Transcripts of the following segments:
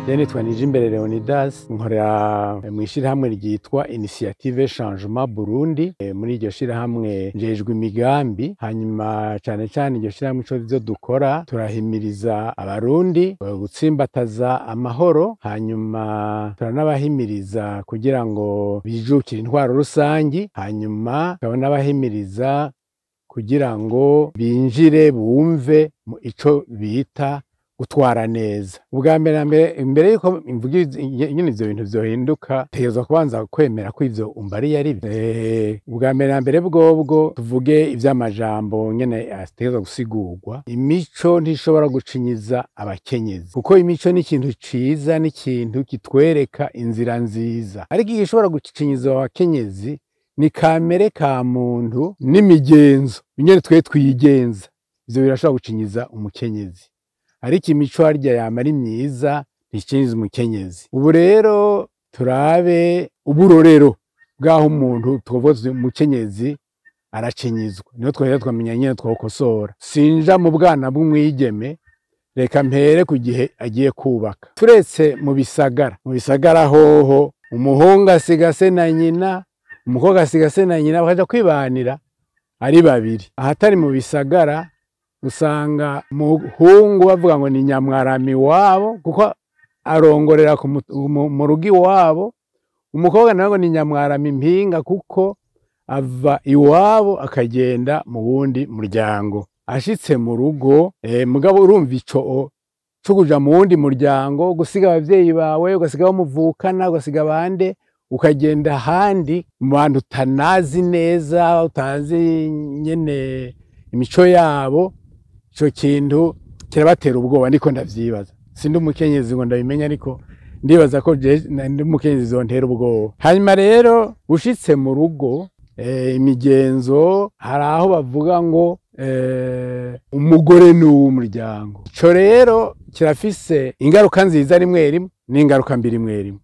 Je nitwa Nijimbere Leonidas, nkorera mw'ishirahamwe ryitwa Initiative Changement Burundi. Muri iryo shirahamwe njejwe imigambi, hanyuma cane cane iryo shirahamwe ico ivyo dukora turahimiriza abarundi gutsimbataza amahoro, hanyuma turanabahimiriza kugira ngo bijukire intwaro rusangi, hanyuma tukaba n'abahimiriza kugira ngo binjire bumve ico bita gutwara neza. Ubwa mbere na mbere, imbere yuko mvuga nyene ivyo bintu vyohinduka, tegerezwa kubanza kwemera ko ivyo umbariye ari vyo. Ubwa mbere na mbere bwobwo tuvuge ivy'amajambo nyene ategerezwa gusigurwa. Imico ntishobora gucinyiza abakenyezi, kuko imico ni ikintu ciza, ni ikintu kitwereka inzira nziza. Ariko igishobora gucinyiza abakenyezi ni kamere ka muntu n'imigenzo nyene twe twigenza, ivyo birashobora gucinyiza umukenyezi. Ariko imico harya yama ari myiza nticinyiza umukenyezi. Ubu rero turabe uburorero bw'aho umuntu twovuga tuti umukenyezi aracinyizwa, niho twahera twamenya nyene twokosora. Sinja mu bwana bw'umwigeme, reka mpere ku gihe agiye kubaka. Turetse mu bisagara, mu bisagara hoho umuhungu asiga se na nyina, umukobwa asiga se na nyina, bakaja kwibanira ari babiri. Ahatari mu bisagara usanga umuhungu bavuga ngo ni nyamwarami wabo, kuko arongorera mu rugo iwabo. Umukobwa nawe ngo ni nyamwarami impinga, kuko ava iwabo akagenda mu wundi muryango. Ashitse mu rugo, mugabo urumva ico co kuja mu wundi muryango, gusiga abavyeyi bawe, ugasiga abo muvukana, ugasiga bande, ukagenda ahandi mu bantu utanazi neza, utazi nyene imico yabo, ico kintu kirabatera ubwoba. Niko ndavyibaza, sindi umukenyezi ngo ndabimenye, ariko ndibaza ko ndi umukenyezi zontera ubwoba. Hanyuma rero ushitse mu rugo, imigenzo hari aho bavuga ngo umugore ni uw'umuryango. Ico rero kirafise ingaruka nziza rimwe rimwe n'ingaruka mbi rimwe rimwe.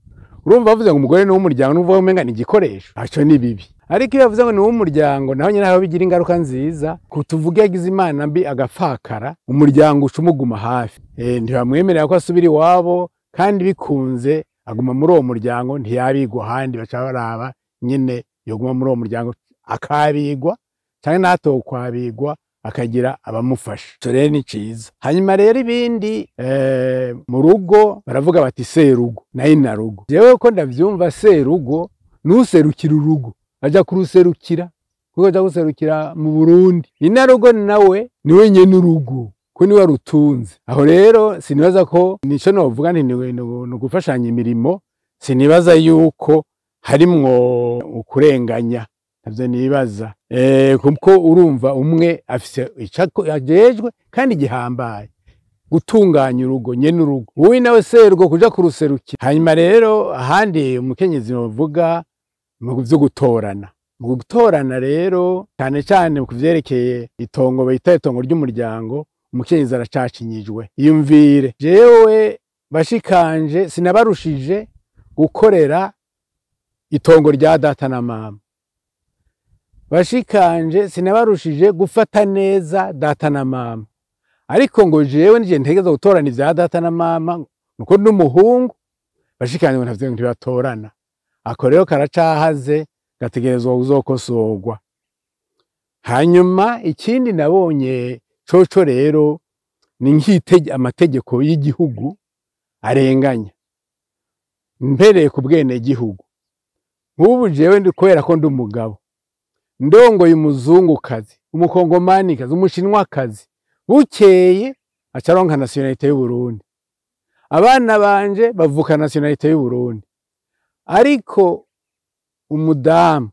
Urumva bavuze ngo umugore ni uw'umuryango, n'uvuga umenga ni igikoresho, aco ni bibi. Ariko iyo bavuze ngo ni uw'umuryango, naho nyene aho bigira ingaruka nziza, kutuvuge yagize imana mbi agapfakara, umuryango uca umuguma hafi. Ntibamwemerera ko asubira iwabo, kandi bikunze aguma muri uwo muryango, ntiyabigwa ahandi, baca baraba nyene yoguma muri uwo muryango akabigwa, canke natokwabigwa akagira abamufasha. Ico rero ni ciza. Hanyuma rero ibindi, mu rugo baravuga bati serugo na inarugo. Jewe ko ndavyumva, serugo nuserukira urugo, aja kuruserukira kuko aja guserukira mu Burundi. Inarugo nawe niwe nyene urugo, ko niwe arutunze. Aho rero sinibaza ko nico novuga nti ni ugufashanya imirimo, sinibaza yuko harimwo ukurenganya, navyo nibaza. Kuko urumva umwe afise ico ajejwe kandi gihambaye, gutunganya urugo, nyene urugo, uwi nawe serugo kuja kuruserukira. Hanyuma rero ahandi umukenyezi novuga mu vyo gutorana. Mu gutorana rero cane cane ku vyerekeye itongo bita itongo ry'umuryango, umukenyezi aracacinyijwe. Iyumvire, jewe bashikanje sinabarushije gukorera itongo rya data na mama, bashikanje sinabarushije gufata neza data na mama, ariko ngo jewe nije ntegeza gutorana ivya data na mama nuko n'umuhungu, bashikanje ngo ntavyo ntibatorana. Ako rero karacahaze, gategerezwa kuzokosorwa. Hanyuma ikindi nabonye coco rero ni amategeko y'igihugu arenganya, mpereye ku bwenegihugu. Nk'ubu jewe ndi kubera ko ndi umugabo, ndongoye umuzungukazi, umukongomanikazi, umushinwakazi, bukeye acaronka nationalité y'u Burundi, abana banje bavuka nationalité y'u Burundi. Ariko umudamu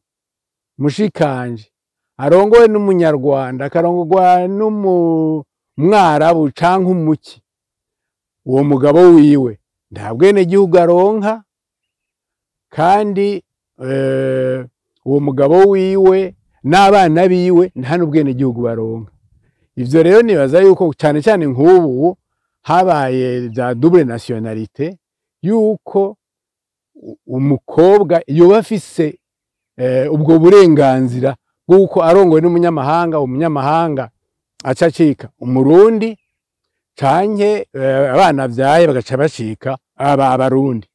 mushikanje arongowe n'umunyarwanda, akarongorwa n'umwarabu canke umuki, uwo mugabo wiwe nta bwenegihugu aronka, kandi uwo mugabo wiwe n'abana biwe nta n'ubwenegihugu baronka. Ivyo rero nibaza yuko cane cane nk'ubu habaye vya double nationalité, yuko umukobwa yoba afise ubwo burenganzira bw'uko arongowe n'umunyamahanga, umunyamahanga aca acika umurundi, canke abana avyaye bagaca bacika Aba Abarundi.